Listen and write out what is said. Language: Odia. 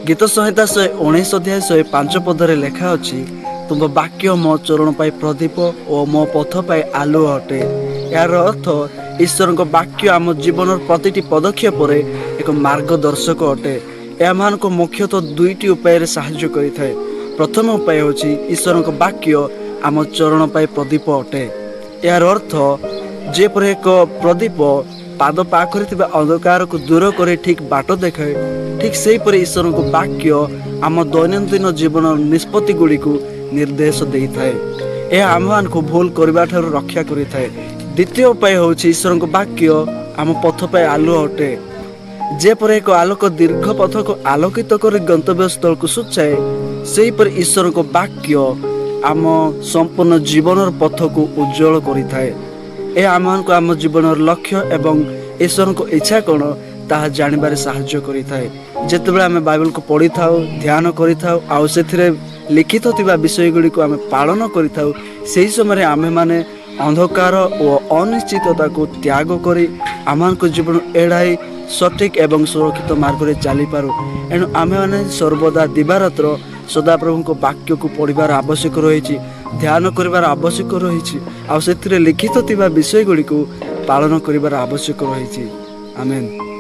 ଗୀତ ସଂହିତା 119 ଅଧ୍ୟାୟ 105 ପଦରେ ଲେଖା ଅଛି, "ତୁମ ବାକ୍ୟ ମୋ ଚରଣ ପାଇଁ ପ୍ରଦୀପ ଓ ମୋ ପଥ ପାଇଁ ଆଲୁଅ ଅଟେ।" ଏହାର ଅର୍ଥ, ଈଶ୍ୱରଙ୍କ ବାକ୍ୟ ଆମ ଜୀବନର ପ୍ରତିଟି ପଦକ୍ଷେପରେ ଏକ ମାର୍ଗଦର୍ଶକ ଅଟେ। ଏହା ଆମମାନଙ୍କୁ ମୁଖ୍ୟତଃ ଦୁଇଟି ଉପାୟରେ ସାହାଯ୍ୟ କରିଥାଏ। ପ୍ରଥମ ଉପାୟ ହେଉଛି, ଈଶ୍ୱରଙ୍କ ବାକ୍ୟ ଆମ ଚରଣ ପାଇଁ ପ୍ରଦୀପ ଅଟେ। ଏହାର ଅର୍ଥ, ଯେପରି ଏକ ପ୍ରଦୀପ ପାଦ ପାଖରେ ଥିବା ଅନ୍ଧକାରକୁ ଦୂର କରି ଠିକ୍ ବାଟ ଦେଖାଏ, ଠିକ୍ ସେହିପରି ଈଶ୍ୱରଙ୍କ ବାକ୍ୟ ଆମ ଦୈନନ୍ଦିନ ଜୀବନର ନିଷ୍ପତ୍ତି ଗୁଡ଼ିକୁ ନିର୍ଦ୍ଦେଶ ଦେଇଥାଏ। ଏହା ଆମମାନଙ୍କୁ ଭୁଲ କରିବା ଠାରୁ ରକ୍ଷା କରିଥାଏ। ଦ୍ୱିତୀୟ ଉପାୟ ହେଉଛି, ଈଶ୍ୱରଙ୍କ ବାକ୍ୟ ଆମ ପଥ ପାଇଁ ଆଲୁଅ ଅଟେ। ଯେପରି ଏକ ଆଲୋକ ଦୀର୍ଘ ପଥକୁ ଆଲୋକିତ କରି ଗନ୍ତବ୍ୟ ସ୍ଥଳକୁ ସୂଚାଏ, ସେହିପରି ଈଶ୍ୱରଙ୍କ ବାକ୍ୟ ଆମ ସମ୍ପୂର୍ଣ୍ଣ ଜୀବନର ପଥକୁ ଉଜ୍ଜଳ କରିଥାଏ। ଏହା ଆମମାନଙ୍କୁ ଆମ ଜୀବନର ଲକ୍ଷ୍ୟ ଏବଂ ଈଶ୍ୱରଙ୍କ ଇଚ୍ଛା କ'ଣ, ତାହା ଜାଣିବାରେ ସାହାଯ୍ୟ କରିଥାଏ। ଯେତେବେଳେ ଆମେ ବାଇବଲକୁ ପଢ଼ିଥାଉ, ଧ୍ୟାନ କରିଥାଉ ଆଉ ସେଥିରେ ଲିଖିତ ଥିବା ବିଷୟ ଗୁଡ଼ିକୁ ଆମେ ପାଳନ କରିଥାଉ, ସେହି ସମୟରେ ଆମ୍ଭେମାନେ ଅନ୍ଧକାର ଓ ଅନିଶ୍ଚିତତାକୁ ତ୍ୟାଗ କରି ଆମମାନଙ୍କ ଜୀବନ ଏଡ଼ାଇ ସଠିକ୍ ଏବଂ ସୁରକ୍ଷିତ ମାର୍ଗରେ ଚାଲିପାରୁ। ଏଣୁ ଆମେମାନେ ସର୍ବଦା ଦିବାରାତ୍ର ସଦାପ୍ରଭୁଙ୍କ ବାକ୍ୟକୁ ପଢ଼ିବାର ଆବଶ୍ୟକ ରହିଛି, ଧ୍ୟାନ କରିବାର ଆବଶ୍ୟକ ରହିଛି ଆଉ ସେଥିରେ ଲିଖିତ ଥିବା ବିଷୟ ଗୁଡ଼ିକୁ ପାଳନ କରିବାର ଆବଶ୍ୟକ ରହିଛି। ଆମେନ୍।